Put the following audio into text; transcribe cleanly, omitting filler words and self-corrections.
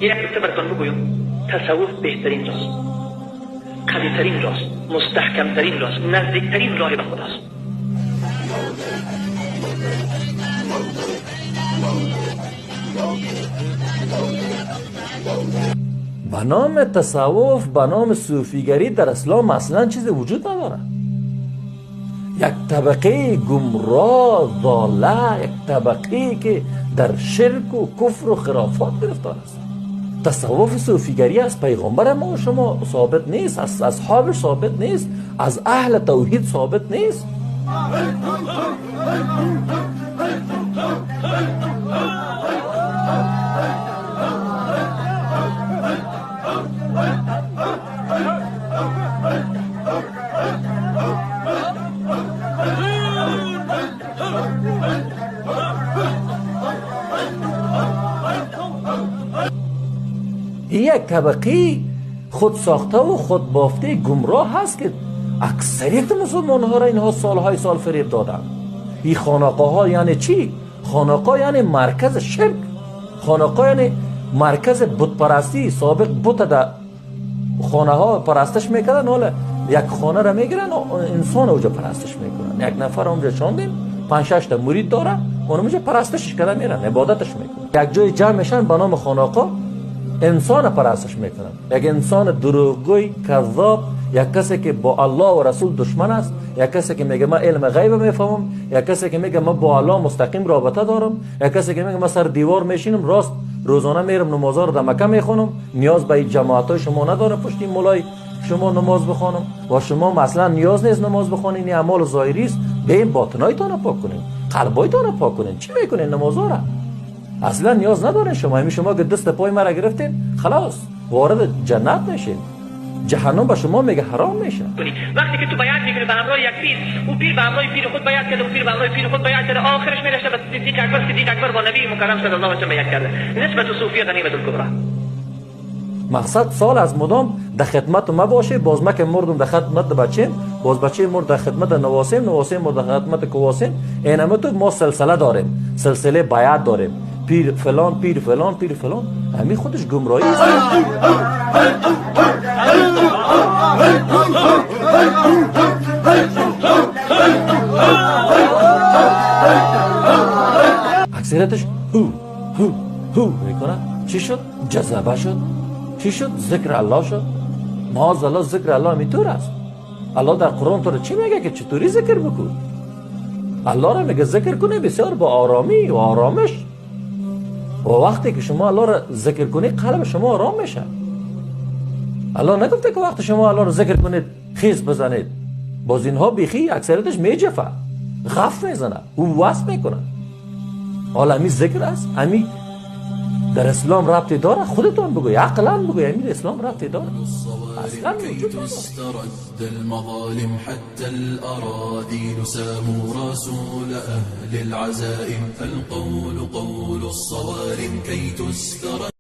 یک نکته براتون بگویم، تصوف بهترین راست، قوی‌ترین راست، مستحکم‌ترین راست، نزدیکترین راه به خداست. به نام تصوف، به نام صوفیگری در اسلام اصلا چیز وجود نداره. یک طبقه گمراه ضاله، یک طبقه که در شرک و کفر و خرافات گرفتار است. تصوف صوفیگری از پیغمبر ما و شما ثابت نیست، از اصحابش ثابت نیست، از اهل توحید ثابت نیست. یک طبقه خود ساخته و خود بافته گمراه هست که اکثریت مسلمان ها را اینها سالهای سال فریب دادن. این خانقاه ها یعنی چی؟ خانقاه یعنی مرکز شرک، خانقاه یعنی مرکز بت پرستی. سابق بت در خانه ها پرستش میکردن، حالا یک خانه را میگیرن و انسان اونجا پرستش میکنن. یک نفر اونجا چاندیم 5-6 تا مرید داره، اونجا پرستش کرده میرن، عبادتش میکنن. یک جای جمع میشن به نام خانقاه، انسان پرستش میکنن. یک انسان دروغگوی کذاب، یک کسی که با الله و رسول دشمن است، یک کسی که میگه من علم غیب میفهمم، یک کسی که میگه من با الله مستقیم رابطه دارم، یک کسی که میگه من سر دیوار میشینم راست روزانه میرم نمازا رو در مکه میخونم، نیاز به جماعت شما ندارم پشت این مولای شما نماز بخوانم و شما مثلا نیاز نیست نماز بخوانین، این اعمال ظاهری است. به این باطنایتان پاک کنین، قلبایتان پاک کنین. چی میکنین نمازا را؟ اصلا نیاز ندارین شما. همین شما که دست پای مرا گرفتین خلاص وارد جنت میشین، جهنم به شما میگه حرام میشه. وقتی که تو بیعت میکنی به همراه یک پیر، او پیر به همراه پیر خود بیعت کرده، او پیر به همراه پیر خود بیعت کرده، آخرش میرسه به صدیق اکبر، صدیق اکبر با نبی مکرم صلی الله علیه و سلم بیعت کرده. نسبت صوفیه غنیمت الکبرى. مقصد سال از مدام در خدمت ما باشه، باز ما که مردم در خدمت بچیم، باز بچه مرد در خدمت نواسیم، نواسیم مرد در خدمت کواسیم. اینمه تو ما سلسله داریم، سلسله بیعت داریم، پیر فلان پیر فلان پیر فلان. همین خودش گمراهی است. اکثریتش هو هو هو میکنه. چی شد؟ جذبه شد. چی شد؟ ذکر الله شد. معاذ الله ذکر الله میتور است. الله در قرآن تو رو چی میگه که چطوری ذکر بکن؟ الله را میگه ذکر کنه بسیار با آرامی و آرامش. و وقتی که شما الله را ذکر کنید قلب شما آرام میشه. الله نگفته که وقتی شما الله را ذکر کنید خیز بزنید. باز اینها بیخی اکثریتش میجفه، غف میزنه، او وصف میکنه. حالا امی ذکر است، امی در اسلام ربطی داره؟ خودتون بگوی، عقلا بگوی امی اسلام ربطی داره؟ اصلا وجود نداره. تسترد المظالم حتى الأراذيل ساموا رسول أهل العزائم فالقول قول الصوارم كي تسترد.